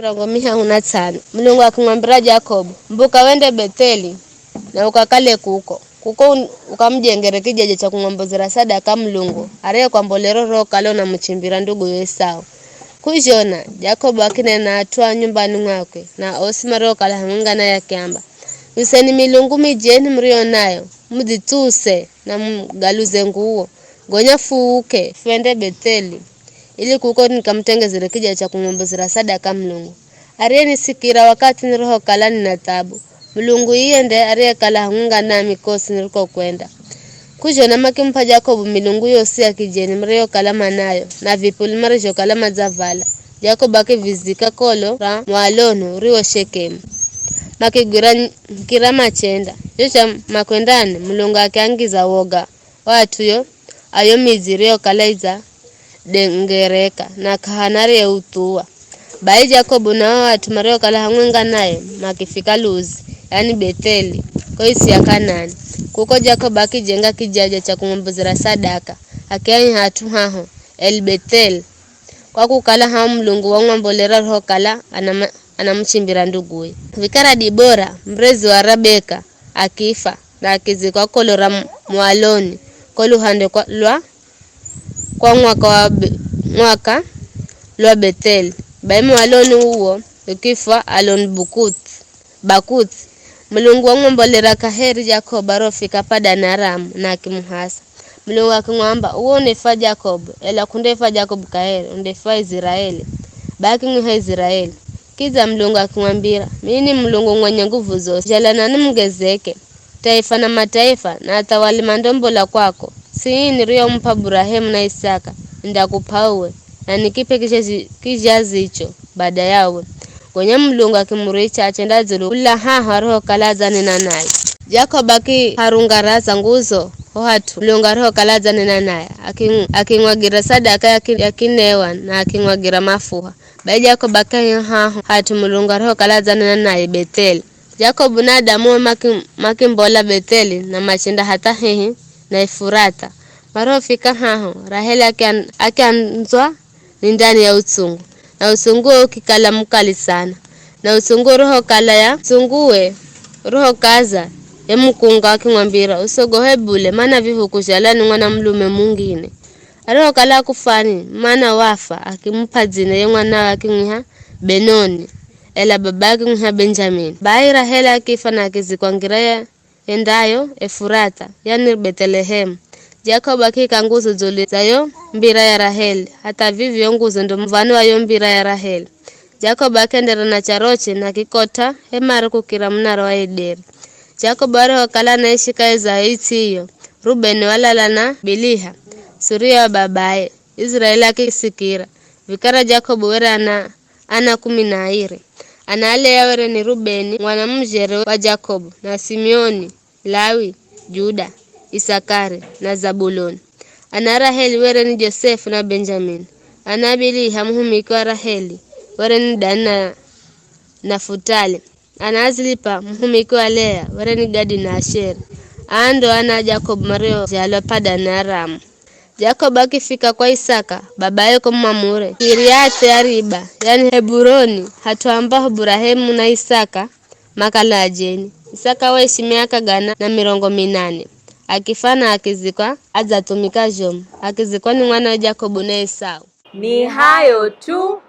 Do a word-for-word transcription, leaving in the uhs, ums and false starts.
Mirongo mihahu na tsano. Mulungu akimwambira Jakobu, "Mbuka wende Betheli, na ukakale kuko. Kuko un- ukamujengere kijaja cha kumwombozera sadaka Mulungu, ariyekwambolera uriwokala unamuchimbira nduguyo Esau." K'uzhona, Jakobu akinena na at'u a nyumbani mwakwe, na osi mariokala hamwenga naye akiamba, "Useni milungu mijeni muriyo nayo, mudzitsuse na mugaluze nguwo, gonya fuuke, fwende Betheli, ili kuko nikamutengezere kijaja cha kumwombozera sadaka Mulungu. Ariyenisikira wakathi nirihokala nina thabu, Mulungu iye nde ariyekala hamwenga nami kosi nirikokwenda." K'uzhona makimup'a Jakobu milungu yosi ya kijeni mariyokala manayo, na vipuli marizhokala madzavala. Jakobu akivizika kolo ra mwaloni uriwo Shekemu. Makigwira n- nkira machenda. Zho zha makwendani, Mulungu akiangiza woga wa at'u yo, ayo midzi iriyokala idzadengereka, na k'ahana ariyeuthuwa. Bai Jakobu na o at'u mariokala hamwenga naye makifika Luzi, yani Betheli, ko isi ya Kanani. Kuko Jakobu akijenga kijaja cha kumwombozera sadaka, akiaiha at'u haho El Bethel, kwa kukala haho Mulungu wamwambolera arihokala anama- anamuchimbira nduguye. Vikara Dibora, murezi wa Rabeka, akifa, na akizikwa kolo ra m- mwaloni, ko luhande kwa, lwa kwa mwaka wa Be- mwaka lwa Betheli. Bai mwaloni uwo ukifwa Alon Bukuth, Bakuthi. Mulungu wamwambolera kaheri Jakobu arofika Padani Aramu, na akimuhasa. Mulungu akimwamba, "Uwe unefwa Jakobu, ela k'undefwa Jakobu kaheri, undefwa Iziraeli." Bai akimwiha Iziraeli. Kidza Mulungu akimwambira, "Mimi ni Mulungu mwenye nguvu zosi, zhala nani mungezeke, taifa na mataifa, na athawali mandombola kwako. Tsii niriyomup'a Burahemu na Isaka, nindakup'a uwe, na nikip'e kizhazi- kizhazicho baada yawe." Gonya Mulungu akimuricha achenda dzulu kula haho arihokala adzanena naye. Jakobu akiharungaraza nguzo ho hat'u Mulungu arihokala adzanena naye, aking- aking'wagira sadaka ya ki- ya kinewa na aking'wagira mafuha. Bai Jakobu akiaiha haho hat'u Mulungu arihokala adzanena naye Betheli. Jakobu na adamuwe maki- makimbola Betheli na machenda hatha hehi na Efurata. Marihofika haho, Raheli akian- akiandzwa ni ndani ya utsungu, na utsunguwe ukikala mukali sana. Na utsunguwe urihokala ya utsunguwe urihokaza, ye mukunga akimwambira, "Usogohe bule, mana vivi ukuzhala ni mwana mulume mungine." Arihokala akufwani, mana wafa, akimup'a dzina ye mwanawe akimwiha Benoni, ela babaye akimwiha Benjamini. Bai Raheli akifa na akizikwa ngira ya yendayo Efurata, yani Bethlehemu. Jakobu akiika nguzo dzulu za yo mbira ya Raheli, hatha vivi yo nguzo ndo muv̱ano wa yo mbira ya Raheli. Jakobu akienderera na charoche na kikot'a hemare kukira munara wa Ederi. Jakobu arihokala anaishi kahi za yo its'i iyo, Rubeni walala na Biliha, suria wa babaye. Israeli akisikira. Vikara Jakobu were ana ana kumi na airi. Ana aleya were ni Rubeni, mwana muzhere wa Jakobu, na Simioni, Lawi, Juda, Isakari, na Zabuloni. Ana Raheli were ni Josefu na Benjamini. Ana Biliha muhumiki wa Raheli were ni Dani na Nafutali. Ana Zilipa muhumiki wa Lea were ni Gadi na Asheri. Aa ndo ana a Jakobu mariozhalwa Padani Aramu. Jakobu akifika kwa Isaka, babaye ko Mamure, Kiriathi Ariba, yani Heburoni, hat'u ambaho Burahemu na Isaka makala ajeni. Isaka waishi miaka gana na mirongo minane, akifa na akizikwa adzathumika zhomu, akizikwa ni mwanawe Jakobu na Esau. Ni hayo tu,